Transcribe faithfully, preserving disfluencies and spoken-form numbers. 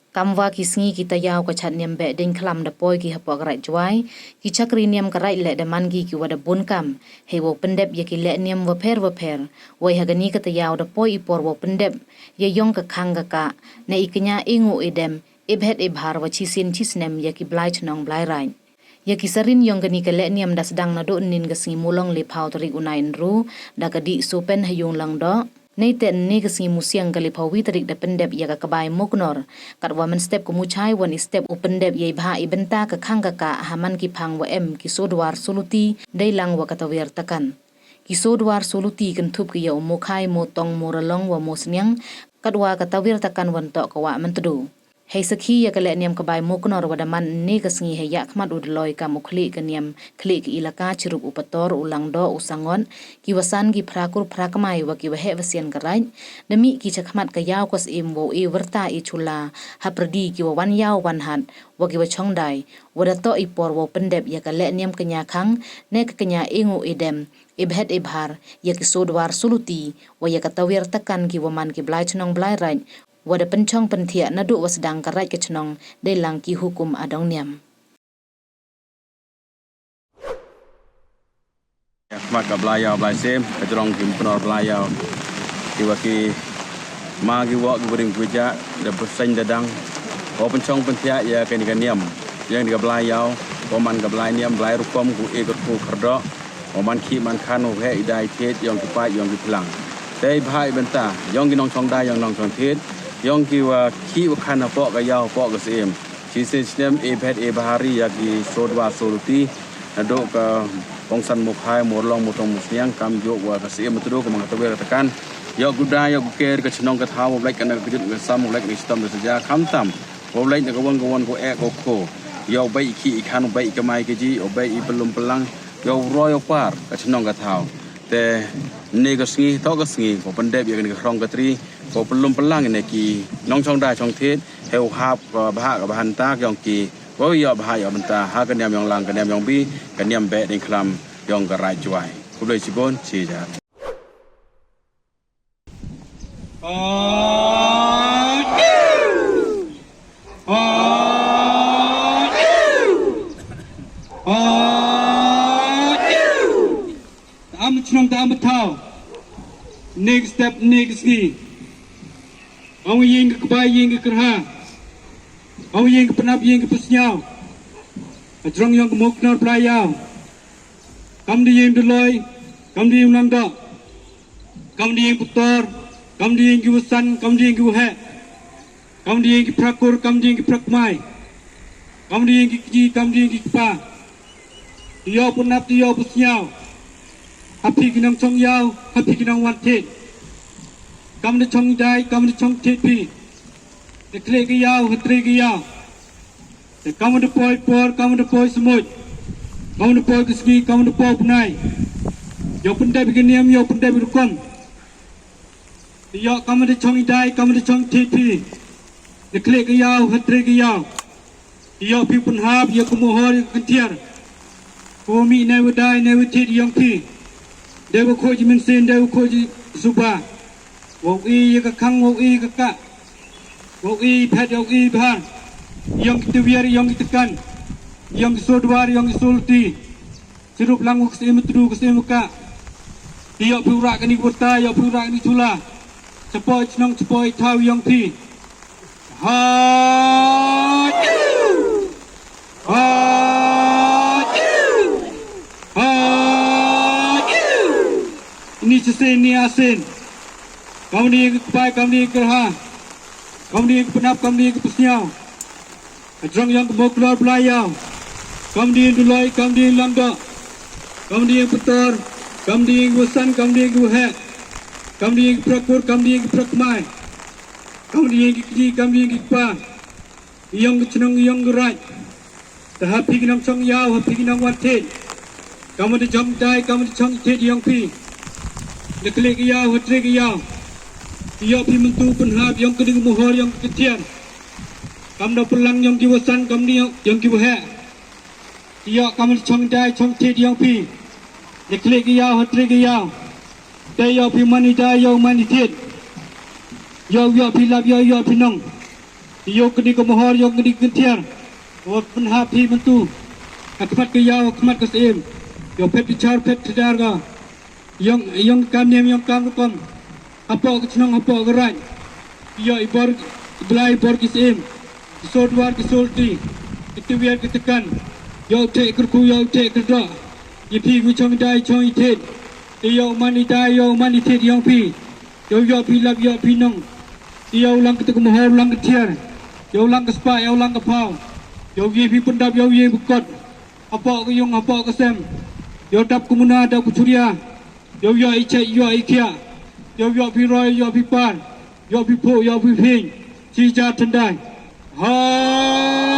Kam wa ki sngi ki tayaaw ka chad niam Behdieñkhlam da poi ki hapoh ka Raij Jowai, ki chakri niam ka Raij leh da man ki ki wa da bun kam, hei wow pyndep ya ki leh niam wapher wapher, wei ha kani ka tayaaw da poi i por wow pyndep ya yong ka khang ka kah, ne i kñia e ngooh e dem, e bhet e bhar wa chisien chisnem ya ki blai chnong blai raij. Ya ki sarin yong kani ka leh niam da sdang nadooh nin ka sngi Mulong le phaw tarik u Naiynru, da ka dih Sopen ha yung Langdoh. Neite ynne ka sngi Musiang ka le phaw wi tarik da pyndep ya ka Kbai Muknor, katwa mynstep ka Muchai wan i step u pyndep ya i bha i bynta ka khang ka kah ha man ki phang wa em ki Soodwar Sooluti deilang wa ka Tawiar Takan. Ki Soodwar Sooluti kynthup ki ya u Mookhai, Mootong, Mooralong wa Moosniang, katwa ka Tawiar Takan wan toh ka Wah Myntdu. Hei sakhi ya ka leh niam Kbai Muknor wa da man ynne ka sngi hei yakhmat u Dolloi kam u khlieh ka niam, khlieh ka ilaka chirup u Pator, u Langdoh, u Sangot, ki wasan, ki phrakur phrakmai wa ki waheh wasian ka raij, da mih ki chakhmat ka yaaw ka siem wow e wyrta e chula hapyrdi ki wa wan yaaw wan hat wa ki wa chongdai, wa da toh i por wow pyndep ya ka leh niam kñia khang, ne ka kñia e ngooh e dem, e bhet e bhar ya ki Soodwar Sooluti wa ya ka Tawiar Takan ki wa man ki blai chnong blai raij, wa da pynchong pynthiah nadooh wa sdang ka raij ka chnong deilang ki hukum adong niam. Khmat ka Blai Yaaw Blai Siem, ka jrong ki Muknor Blai Yaaw, ki wa ki ma ki woh ki wa ring ki wa jah, da pyrshang da dang wow pynchong pynthiah ya kani ka niam, ya kani ka blai yaaw, wow man ka blai niam blai rukom, ku e kyrkhu kyrdoh, wow man khih man khan, wow heh i dai thied yong ki paid yong ki phlang. Te i bha i bynta yong ki nongchongdai, yong nongchongthied, yong ki wa khih wa khan hapoh ka yaaw hapoh ka siem, chisien chisnem e bhet e bhar ya ki Soodwar Sooluti, nadooh ka Pongsan, Mookhai, Mooralong, Mootong, Moosniang, kamjooh wa ka Siem Myntdu, ka man ka Tawiar Takan, yow ku da, yow ku ker ka chnong ka thaw, wow lait ka na ka kjut ka sam, wow lait ka na ka chitom da saja, khamtam wow lait na ka won ka won, ko eh ko kho, yow bei i khih i khan, bei i kamai kajih, yow bei i pyllum pyllang, yow roi yow par ka chnong ka thaw. Te ynne ka sngi toh ka sngi wow pyndep ya kani ka khrong ka tri, wow pyllum pyllang ne ki nongchongdai chongthied, hei wow hap ka bha ka bha nta yong ki, wow yoh bha yoh bynta ha ka niam yong lang, ka niam yong bi, ka niam Behdieñkhlam yong ka Raij Jowai. Khublei chibun, chi jar. Te am chnong te am thaw, ynne ka step, ynne ka sngi, ong ying ka kbai, ying ka kyrha, ong ying ka pnap, ying ka pynsñiaw, ka jrong yong ka Muknor Blai Yaaw. Kam da ying Dolloi, kam da ying Langdoh, kam da ying Pator, kam da ying ki wasan, kam da ying ki waheh, kam da ying ki phrakur, kam da ying ki phrakmai, kam da ying ki kjih, kam da ying ki kpa. Te yow pynap, te yow pynsñiaw ha phi ki nongchong yaaw, ha phi ki nongwan thied. Kam da chongdai, kam da chongthied phi. Te khlieh ka yaaw, ha tre ka yaaw. Te kam da poi por, kam da poi smut, kam da poi ka sngi, kam da poi bnai, yow pyndep ka niam, yow pyndep ka rukom. Te yow kam da chongdai, kam da chongthied phi. Te khlieh ka yaaw, ha tre ka yaaw. Te yow phi pynhap ya ka mohor, ya ka kynthiar, ko mih ne wa dai, ne wa thied yong phi. Dei wa khooid i mynsiem, dei wa khooid i suba. Wow e ya ka khang, wow e ya ka kah, wow e i phet, wow e i bhar, yong ki Tawiar, yong ki Takan, yong ki Soodwar, yong ki Sooluti. Chirup lang wa ka Siem Myntdu, ka Siem wa kah. Te yow phi u rah kani ka wyrta, yow phi u rah kani ka chula chapoh i chnong, chapoh i thaw yong phi. Ha iu! Ha iu! Ha iu! Ini chisien, ini asien. Kam da ying ka kbai, kam da ying ka kyrha, kam da ying ka pnap, kam da ying ka pynsñiaw, ka jrong yong ka Muknor Blai Yaaw. Kam da ying Dolloi, kam da ying Langdoh, kam da ying Pator, kam da ying wasan, kam da ying waheh, kam da ying phrakur, kam da ying phrakmai, kam da ying ki kjih, kam da ying ki kpa, yong ka chnong, yong ka raij. Te ha phi ki nongchong yaaw, ha phi ki nongwan thied, kam da chongdai, kam da chongthied yong phi. Te khlieh ka yaaw, ha tre ka yaaw. Te yow phi mynta pynhap yong kani ka mohor, yong ka kynthiar, kam da pynlang yong ki wasan, kam da yong, yong ki waheh. Te yow kam da chongdai chongthied yong phi. Te khlieh ka yaaw, ha tre ka yaaw. Te yow phi man i dai, yow man i thied, yow yoh phi lap, yow yoh phi nong. Yow kani ka mohor, yow kani ka kthiar, wa pynhap phi mynta ha khmat ka yaw, ha khmat ka syiem. Yow phet bichar, phet tdar ka. Yong, yong kam niam, yong kam rukom. Hapoh ka chnong, hapoh ka raij. Yow i bor, i blai, i bor ki syiem. Ki sordwar, ki solti. Ki twiar, ki tkan. Yow te kyrkhu, yow te kyrdoh. I phi wi chong dai, chong i thied. Yow man i dai, yow man i thied, yong phi. Yow yoh phi lap, yoh phi nong. Yow lang katu ka mohor, lang ka kthiar. Yow lang ka spah, yow lang ka phaw. Yow ye phi pyndap, yow ye phi kot. Hapoh ka yung, hapoh ka sem. Yow dap ka muna, dap ka churia. Yow yoh i chait, yoh i khiah. Yow yoh phi roi, yoh phi par. Yoh phi phuh, yoh phi phiñ. Chi jar thyndai. Ha.